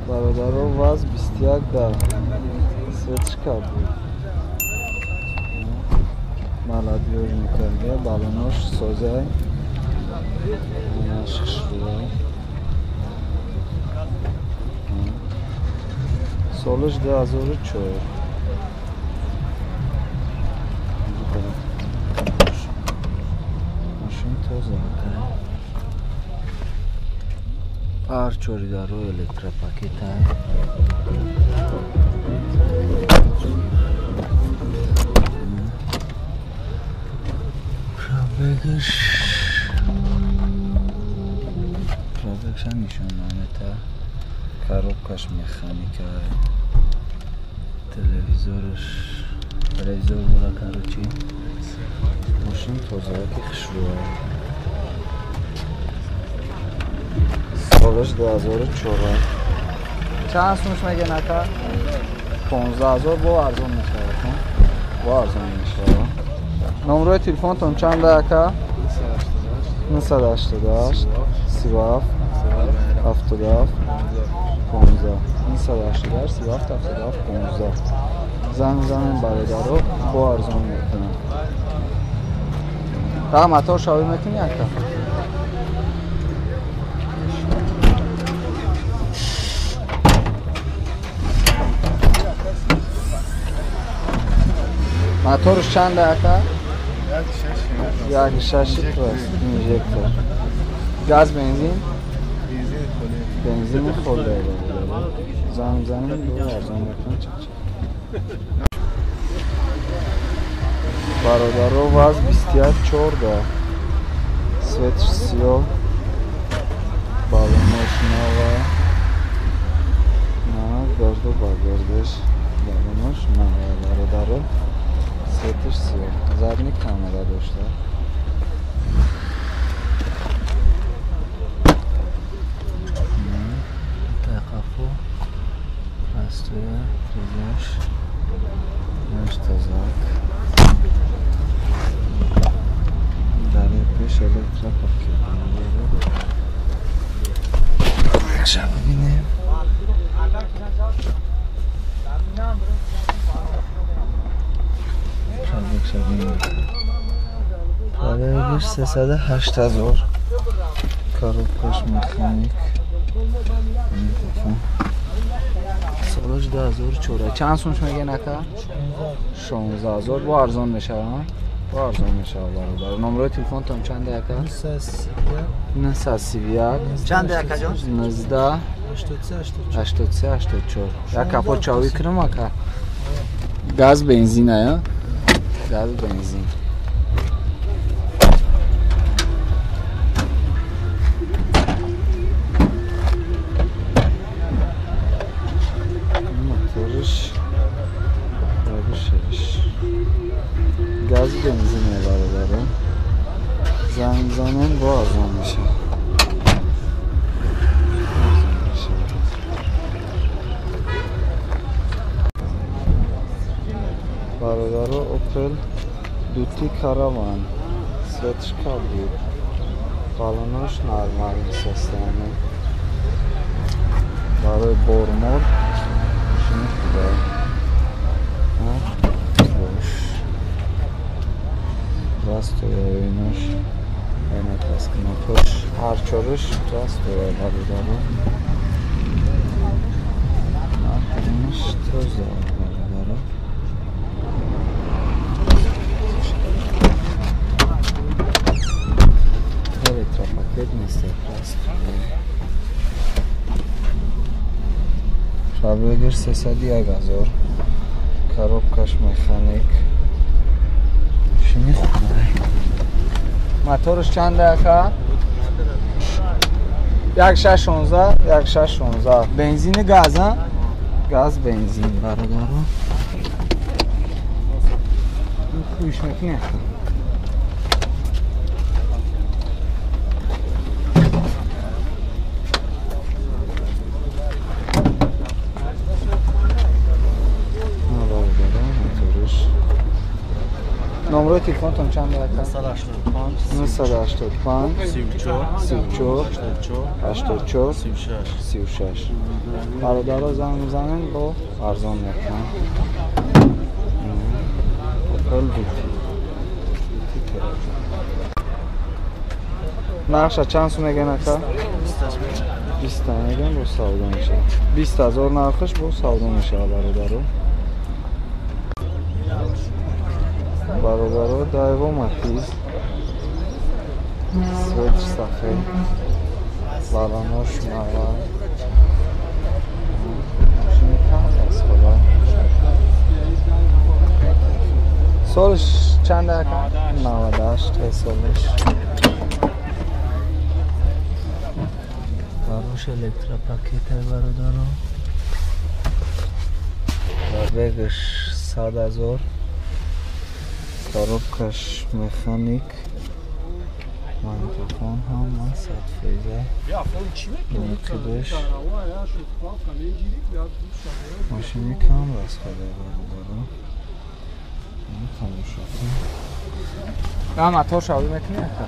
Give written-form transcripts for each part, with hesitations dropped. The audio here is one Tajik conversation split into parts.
Бародаро ВАЗ 21 да цветш кабуд. Молодёжный карга, балонош созай. Наш хушрӯй. Солаш 2004. Мошин тоза. Ҳар чори даро электропакета. Пробегаш пробегша нишон намета. Коробкаш механика. Телевизорш телевизор була короче. Мошин тозаки хушрӯ. Солаш 2004. Чанд сумш мегӯян ака? 15,000 бо арзон мешавад. Бо арзон мешавад. Номрои телефонтон чанд ака? 988 37 77 15. 988 37 77 15. Занг занем бародаро бо арзон мекунам. Та мотор шавӣ мекунӣ ака? Моторш чанд ака? 1.6 плюс инжектор. Газ бензин? Бензин холе. Занг занем бо арзон мекунам чак. Бародаро ВАЗ 21 14. Цветш сиёҳ. Балонош нова. На гарду ба гардиш. Балонош нова бародаро. Цветш сиёҳ. Задний камера дошта. Тақафо. Простое, трезаш. Наш тазак. Дари пеш электропакет. Якша бибинем. Пробегаш 308,000. Коробкаш механик. Солаш 2004. Чанд сумш мегӯян ака? 16,000. Бо арзон мешавад. Бо арзон мешавад бародар. Номрои телефонтон чанд ака? 931. Чанд ака ҷон? 19 83 84. Як капот чавӣ кунам ака? Газ бензин ая? Газ бензин. Моторш 6. Газ бензин бародаро. Занг занем бо арзон мешавад. Бародаро Opel Duty Caravan. Цветш кабуд. Балонош нормальный состояние. Барои бормор мошини хубе. Бош. Растояинош айнакаскнопош ҳар чориш растоя бародаро. Нархаш тоза бародаро. Электропакет нест растоя. Пробегаш 301,000. Коробкаш механик. Мошини хубе. Моторш чанд ака? 1.6 16 1.6 16. Бензини газ, а? Газ бензин бародаро. Хуш мекунӣ. Номрои телефонтон чанд ака? 985 985 34 34 84 84 36 36. Бародаро занг мезанем, бо арзон мекунам. Опел Вити. Нархша чанд сум мегӯян ака? 20 мегӯян, бо савдо мешавад. 20 ҳазор нархаш бо савдо мешавад бародаро. Бародаро Дайво Матиз. Светш сафед. Баланош нава. Мошини кам аст худо. Солш чанд ака? 98 солш. Барош электропакет бародаро. Бегаш 100 ҳазор. Коробкаш механик. Магнитофон ҳама 100%. Мекидаш. Мошини кам аст худо бародаро. Тамошо кун. А мотор шавӣ мекунӣ ака?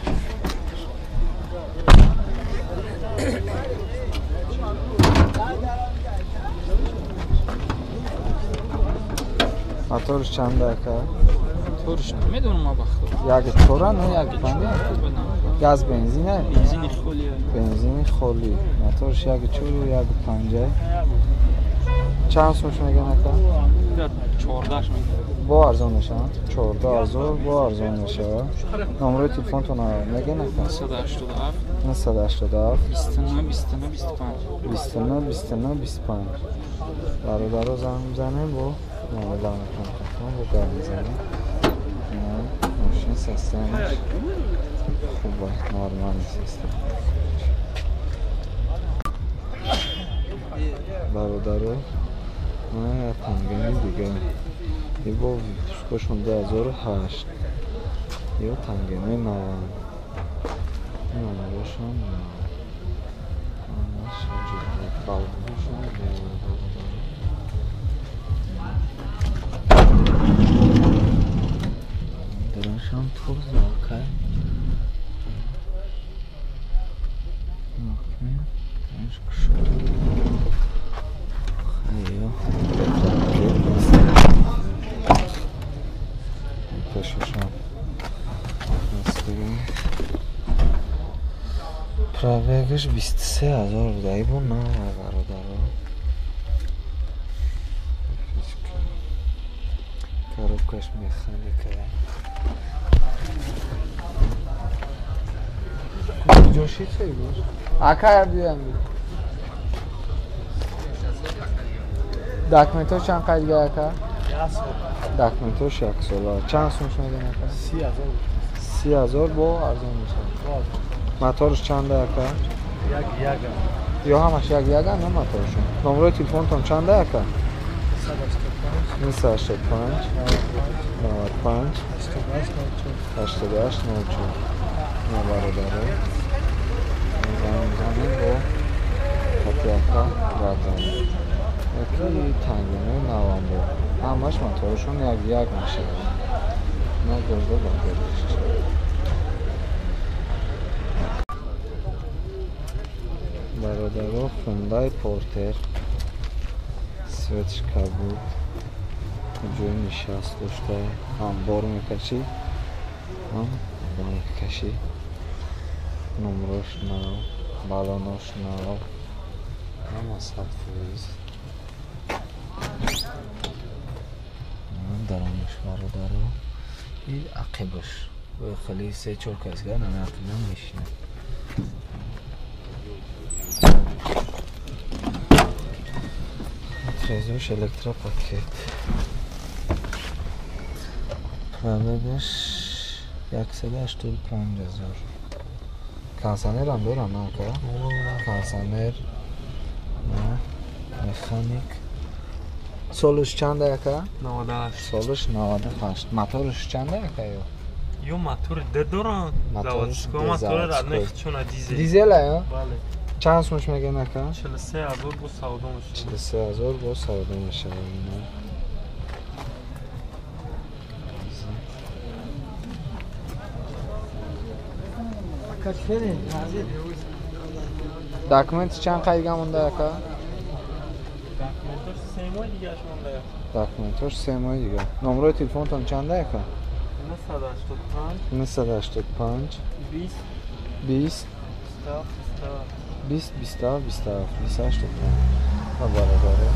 Моторш чанд ака? Моторш намедонам ма бахто. Як чора, не як панҷ? Газ бензин? Бензини холӣ. Бензини холӣ. Моторш як чору як панҷ. Чанд сумш мегӯян ака? 14 мегӯян. Бо арзон мешавад? 14 ҳазор бо арзон мешавад. Номрои телефонтон мегӯян ака? 987 987 29 29 25 29 29 25. Бародаро занг мезанем, бо муомила мекунем, бо гап мезанем. Мошин состоянияш хуба, нормальный состояние. Бародаро, ман тангани дига. Ибо выпускошон 2008. Ё тангинои наванд. Номерошон нав. Ҳамаш балоношон бародаро. Дарашам тоза акай. Хайё. Пешашам. Пробегаш 23 ҳазор буда. Ибо нав бародаро. Коробкаш механика. Куҷоши чӣ бош? Ака биям. Документош чанд қайд дига ака? Документош як сола. Чанд сум мегӯян ака? 30 ҳазор. 30 ҳазор бо арзон мешавад. Моторш чанда ака? Як як. Ё ҳамаш як яга на моторшон. Номрои телефонтон чанда ака? 985 95 88 04. На бародаро. Занг мезанем бо хати ака гап занем. Яки тангинои навам бо. Ҳамаш моторшон як як мешавад. На гирду ба гирдиш. Бародаро Hyundai Porter. Светш кабуд. Ҷои нишаст дошта, ҳам бор мекашӣ, ҳам одам мекашӣ. Номрош нав, балонош нав, ҳама 100%. Даромаш бародаро и ақибаш. Хеле 3-4 кас гар ана ақибам мешинад. Трезош электропакет. Пробегаш 185 ҳазор. Кондиционерам дорам ака? Кондиционер, механик. Солш чанда ака? 98. Солш 98. Моторш чанда ака ё? Ё мотор д дорам. Заводской мотор родной хчуна дизель. Дизел ё? Бале. Чанд сумш мегӯян ака? 43 ҳазор бо савдо мешавад. 43 ҳазор бо савдо мешавад. Документи чанд қайга монда ака? Документош 3 моҳи дигааш монда. Документош 3 моҳи дига. Номерои телефонтон чанда ака? 985 985 20 20 27 20 27 27 28 ва бародаре.